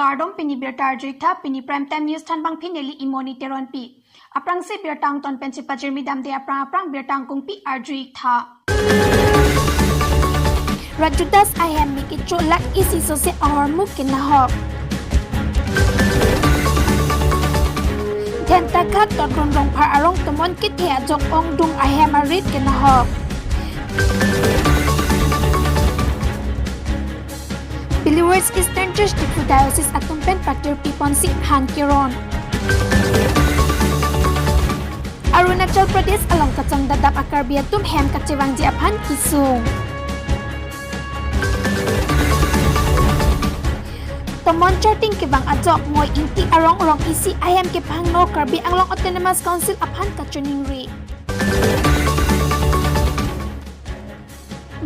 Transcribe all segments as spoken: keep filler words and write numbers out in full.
Kardom, pini birta arju-ik tha, pini Prime Time News thanbang phi neli Imoni Teronpi. Aphrangsi birta angton pen chepajirmi damde aphrang aphrang birta angkungpi arju-ik tha. Raju Das ahem me kecho lakh isi sose ahormu kenahok. Dhentakhat Todron Rongphar arong tomon kethe ajok ongdung ahem arit kenahok. Believers Eastern Church Diphu Diocese atum pen patirpi ponsi han keron. Arunachal Pradesh along kachongdadap a-Karbi atum hem kachevangji aphan kesung. Tomon charting kevang ajok Moi Ingti arong rong isi ahem kephangno Karbi Anglong Autonomous Council aphan kachiningri.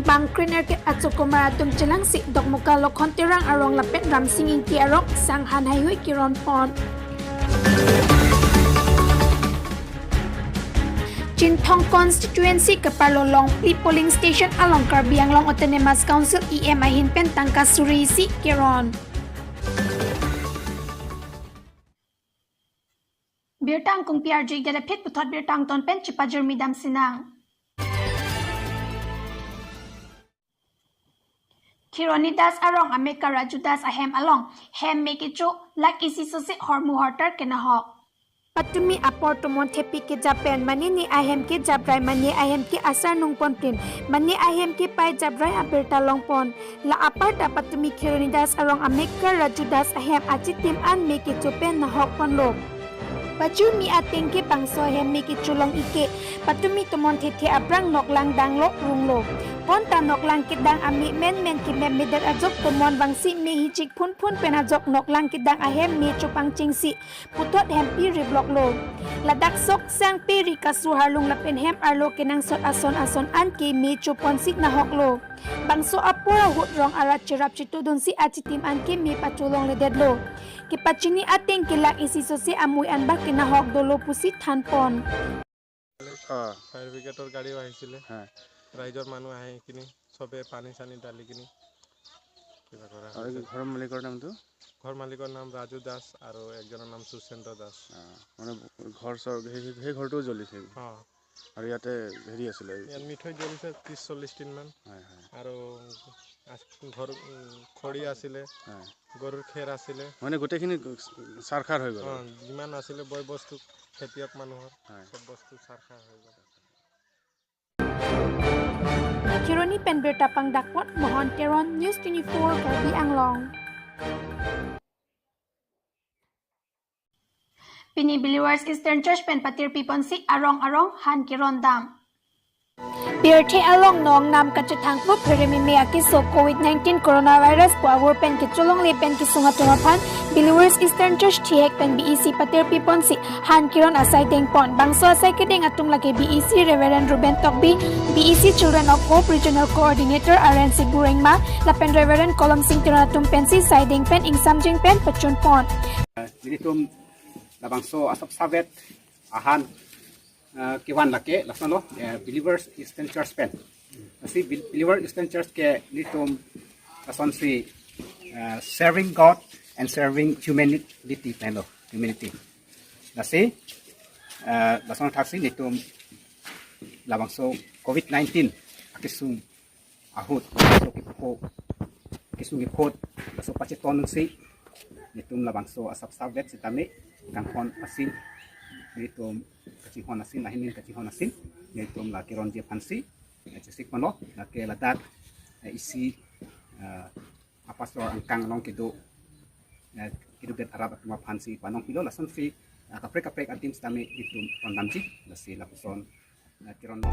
Bang krenerkep achokomar atum chelangsi Dokmoka Lokhon Terang arong lapen Ramsing Ingti arong sang han haihui keron pon. Chinthong constituency kaparlo Longphli polling station along Karbi Anglong Autonomous Council E M ahin pen tangka suri isi keron. Birta angkungpi arju-ikdet aphi puthot birta angton pen chepajirmi damsinang. Khironi Das arong amekar Raju Das ahem along hem me kecho lakh isi sose hormu hortar kenahok. Patumi apor tomon thepi kejap pen mane ne ahem kejaprai, mane ahem ke asar nungpontin, mane ahem ke pai japrai abirta longpon. La aparta patumi Khironi Das arong amekar Raju Das ahem achitim an me kecho pen nahok ponlo. Pajirmi ateng ke bangso ahem me kecho long-ik ke patumi tomon thethe aphrang noklang danglo runglo. Bonta noklang kedang ame menmen kemepmedet ajok tomon vangsi me hichik phunphun pen ajok noklang kedang ahem me chopangchengsi puthot hempi ribloklo. Ladak sok sang peri kasu harlung lapen hem arlo kenangsot ason ason an ke me choponsi nahoklo. Bangso apor ahut rong arat cherap chetudunsi achitim an ke me pacholongledetlo. Kepachini ateng ke lakh isi sose amui anbak kenahok dolo pusi thanpon. অ ফায়াৰ ব্ৰিগেডৰ গাড়ীও আহিছিলে। হয় ৰাইজৰ মানুহ আহি কিনি চবে পানী চানী ঢালি কিনি কিবা কৰা আৰু এই হৈছে। ঘৰৰ মালিকৰ নামটো? ঘৰ মালিকৰ নাম ৰাজু দাস আৰু একজনৰ নাম সুচেন্দ্ৰ দাস। অ মানে ঘৰ চৰ সেই সেই- সেই ঘৰটোও জ্বলিছে? অ', আৰু ইয়াতে হেৰি আছিলে? ইয়াত মিঠৈ জ্বলিছে ত্ৰিছ চল্লিছ টিনমান। হয় হয় আৰু আছ- ঘৰ উম, খৰি আছিলে, হয় গৰুৰ খেৰ আছিলে। মানে গোটেইখিনি চাৰখাৰ হৈ গ'ল? অ', যিমান আছিলে বয় বস্তু খেতিয়ক মানুহৰ হয় চব বস্তু চাৰখাৰ হৈ গ'ল। Khironi pen birta pangdakpon Mohon Teron, News twenty-four Karbi Anglong. Pini Believers Eastern Church pen patirpi ponsi arong arong han keron dam. Pirthe along nong nam kachethangpo pherememe akeso Covid nineteen coronavirus pu avur pen kecholongle pen kesung atum aphan Believers Eastern Church thihek pen B E C patirpi ponsi han keron asai dengpon. Bangso asai kedeng atum lake B E C Reverend Ruben Tokbi, B E C Children of Hope Regional Coordinator R N C Burengma, lapen Reverend Kolom Sing Teron atum pensi sai deng pen ingsam jeng pen pachunpon. Nelitum labangso asap savet ahan, eh, kevan lake lasonlo, eh, Believers Eastern Church pen. Lasi Bel- Believers Eastern Church ke nelitum lasonsi, eh, serving God and serving humanity penlo, humanity. Lasi, eh, lason thaksi nelitum labangso Covid nineteen akesung ahut, so kipho kesung kiphot, laso pacheton si nelitum labangso asap savet sitame kangkhon asin nelitum kachihon asin, lahinin kachihon asin nelitum la keronji aphansi, eh, chesik ponlo, lake ladak, eh, isi, eh, apastor angkang along kedo, eh, keduk det arap atum aphansi panong pilo, lasonsi, eh, kaprek kaprek adim sitame nelitum tondamji, lasi lapuson, eh, keron.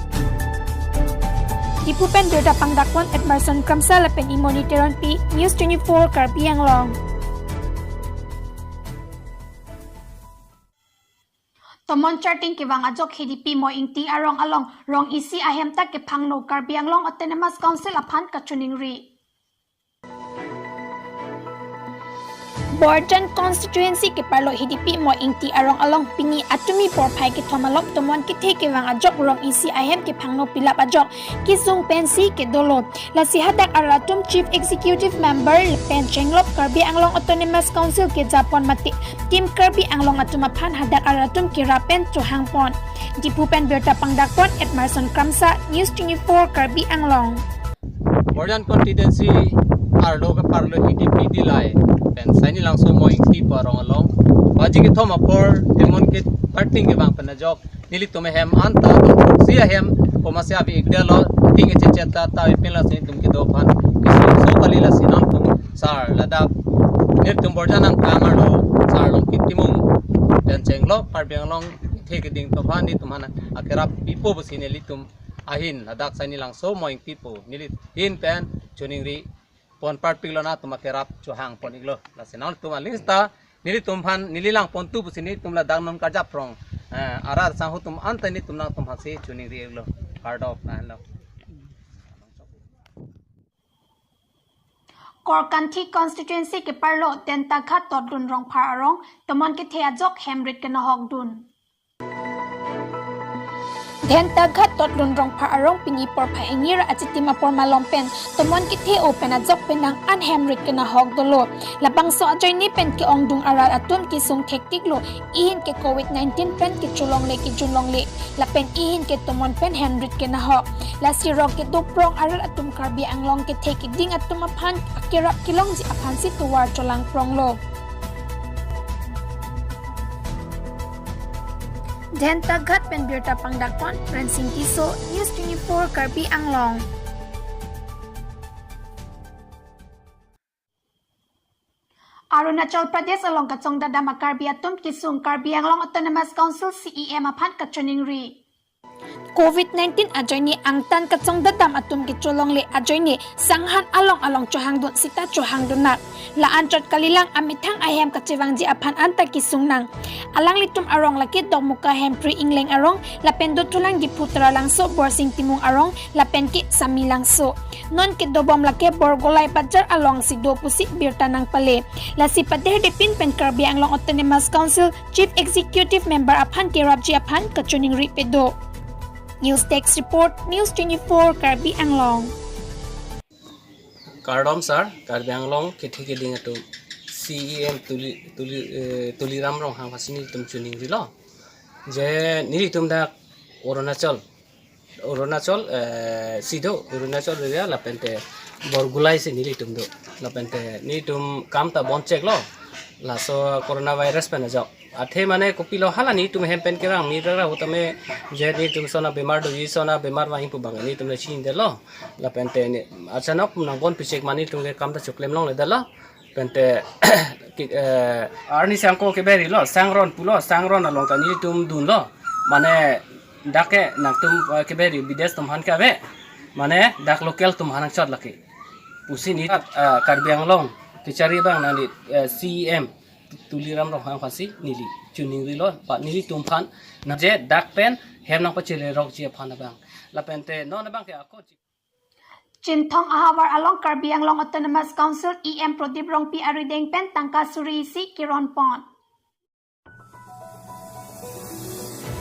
Diphu pen birta pangdakpon Edmerson Kramsa lapen Imoni Teronpi, News twenty-four Karbi Anglong. Tomon charting kevang ajok H D P Moi Ingti arong along rong isi ahem ta kephangno Karbi Anglong Autonomous Council aphan kachiningri. Borjan constituency keparlo Hidipi Moi Ingti arong along pini atumi porphai kethom along tomon kethe kevang ajok rong isi ahem kephangno pilap ajok kesung pensi kedolo. Lasi hadak arat atum Chief Executive Member pen chenglok Karbi Anglong Autonomous Council kejapon mate Team Karbi Anglong atum aphan hadak arat atum kerap pen chohangpon. Diphu pen birta pangdakpon Edmarson Kramsa, News twenty-four Karbi Anglong. Borjan constituency arlo keparlo Hidipi Dillai pen Saini Langso Moi Ingti pu arong along baji kethom apor temon ke parting kevang pen ajok nelitum ahem anta si ahem komatsi ave-ikdetlo, ting echechet ta ta ipin lasi nelitum kedo aphan kesung so kali. Lasi nangtum sar ladak nelitum Borjan angkang arlo sar Longkit Timung pen chenglok Karbi Anglong kethe keding atum aphan nelitum aphan akerap pipo pusi nelitum ahin ladak Saini Langso Moi Ingti pu neli ahin pen choningripon parpiklo, nangtum akerap chohangpon-iklo. Lasi nangtum aling seta nelitum aphan neli langpon tu pusi nelitum ladak non karjap rong, eh, arat sangho atum anta nelitum nangtum aphansi choningri-iklo. Kardom, lahenlo. Korkanthi constituency keparlo Dentaghat Totdun Rongphar arong tomon kethe ajok hem rit kenahokdun. Dentaghat Totdun Rongphar arong pini porphai hini ra achitim apor malom pen tomon kethe-o pen ajok penang an hem rit kenahok dolo. Labangso ajoine pen ke-ongdung arat atum kesung thektiklo, ihin ke covid nineteen pen kecholongle kejunlongle lapen ihin ke tomon pen hem rit kenahok. Lasi rok kedoprong arat atum Karbi Anglong kethe keding atum aphan akerap kelongji aphansi tovar cholangpronglo. Dentaghat pen birta pangdakpon Rensing Tisso, News twenty-four Karbi Anglong. Arunachal Pradesh along kachongdadam a-Karbi atum kesung Karbi Anglong Autonomous Council C E M aphan kachoningri. Covid nineteen ajoine angtan kachongdadam atum kecholongle ajoine sanghan along along chohangdun sita chohangdunnang. La-an chot kalilang amethang ahem kachevangji aphan anta kesung nang. Alanglitum arong lake Dokmoka Hempri Ingleng arong lapen dothulang Diphu Taralangso Borsing Timung arong lapen ke Sami Langso. Non kedobom lake Borgolai Bajar alongsi do pusi birta nangpale. Lasi pader depin pen Karbi Anglong Autonomous Council Chief Executive Member aphan kerapji aphan kachoningri pedo. News Desk Report, News twenty-four Karbi Anglong. Kardom sir, Karbi Anglong kethe keding atum C E M Tuli, Tuli, eh, Tuliram Ronghang aphansi nelitum choningrilo. Je nelitum dak Arunachal, Arunachal, eh, si do, Arunachal area lapente Borgolai si nelitum do. Lapente nelitum kam ta bon cheklo. Laso coronavirus pen ajok. Athe mane kopilo hala nelitum hem pen kerang mi rara hutame je nelitum sona bemar doji sona bemar vangji pu abang nelitum le chinidetlo. Lapente ne achanok nang bon pichek mane nelitum ke kam ta choklem longledetlo. Pente ki, eh, arni sangko keberilo, sangron pulo, sangron along ta nelitum dunlo. Mane dak ke nangtum, eh, keberi bidesh atum aphan ke ave. Mane dak local atum aphan nangchot lake. Pusi ne, eh, Karbi Anglong kechari abang nangli, eh, C E M Tuliram Ronghang aphansi neli choningrilo, pa nelitum aphan nang je dak pen hem nangpachelerokji aphan abang. Lapente non abang ke ako Chinthong ahavar along Karbi Anglong Autonomous Council E M Prodip Rongpi arideng pen tangka suri isi keronpon.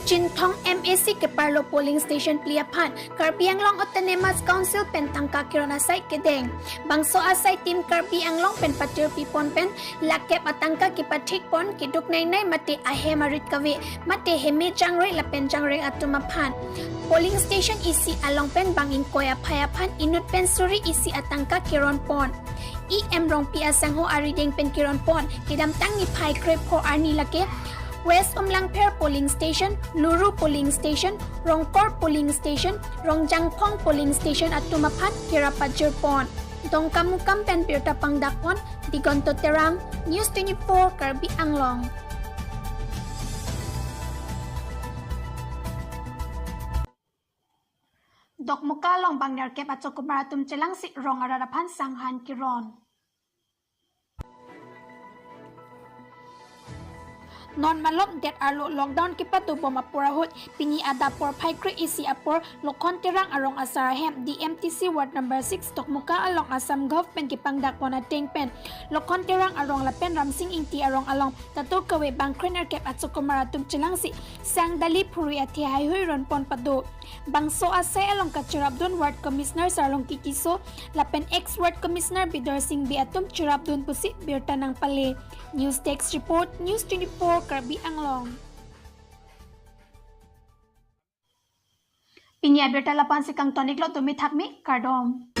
Chinthong M A C keparlo polling station phli aphan Karbi Anglong Autonomous Council pen tangka keron asai kedeng. Bangso asai Team Karbi Anglong pen patirpipon pen lakep atangka kepathikpon keduk nainai mate ahem arit kave mate heme jangre lapen jangreng atum aphan. Polling station isi along pen bang ingkoi aphai aphan inut pen suri isi atangka keronpon. E M Rongpi asangho arideng pen keronpon kedamtang niphai krepho arni lake West Umlangpher polling station, Luru polling station, Rongkor polling station, Rongjangphong polling station atum aphan kerap pajirpon. Dongkamukam pen birta pangdakpon Digonto Terang, News twenty-four Karbi Anglong. Dokmoka along bang nerkep achokumar atum chelangsi rong arat aphan sanghan keron. Non malomdet arlo lockdown kepadobom apor ahut pini adap porphai kre-isi apor Lokhon Terang arong asar ahem D M T C ward number six Dokmoka along Assam Government kepangdak pon ateng pen Lokhon Terang arong lapen Ramsing Ingti arong along tato kave bang krenerkep achokomar atum chelangsi sang dali phurui athe haihui ronpon pado. Bangso asai along kacherapdun Ward Commissioner Sarlongki Tisso lapen ex Ward Commissioner Bidor Sing Bey atum cherapdun pusi birta nangpale. News Desk Report, News twenty-four Karbi Anglong. Pini abirta lapu-ansi kangton-iklo, tumi thakmi, kardom.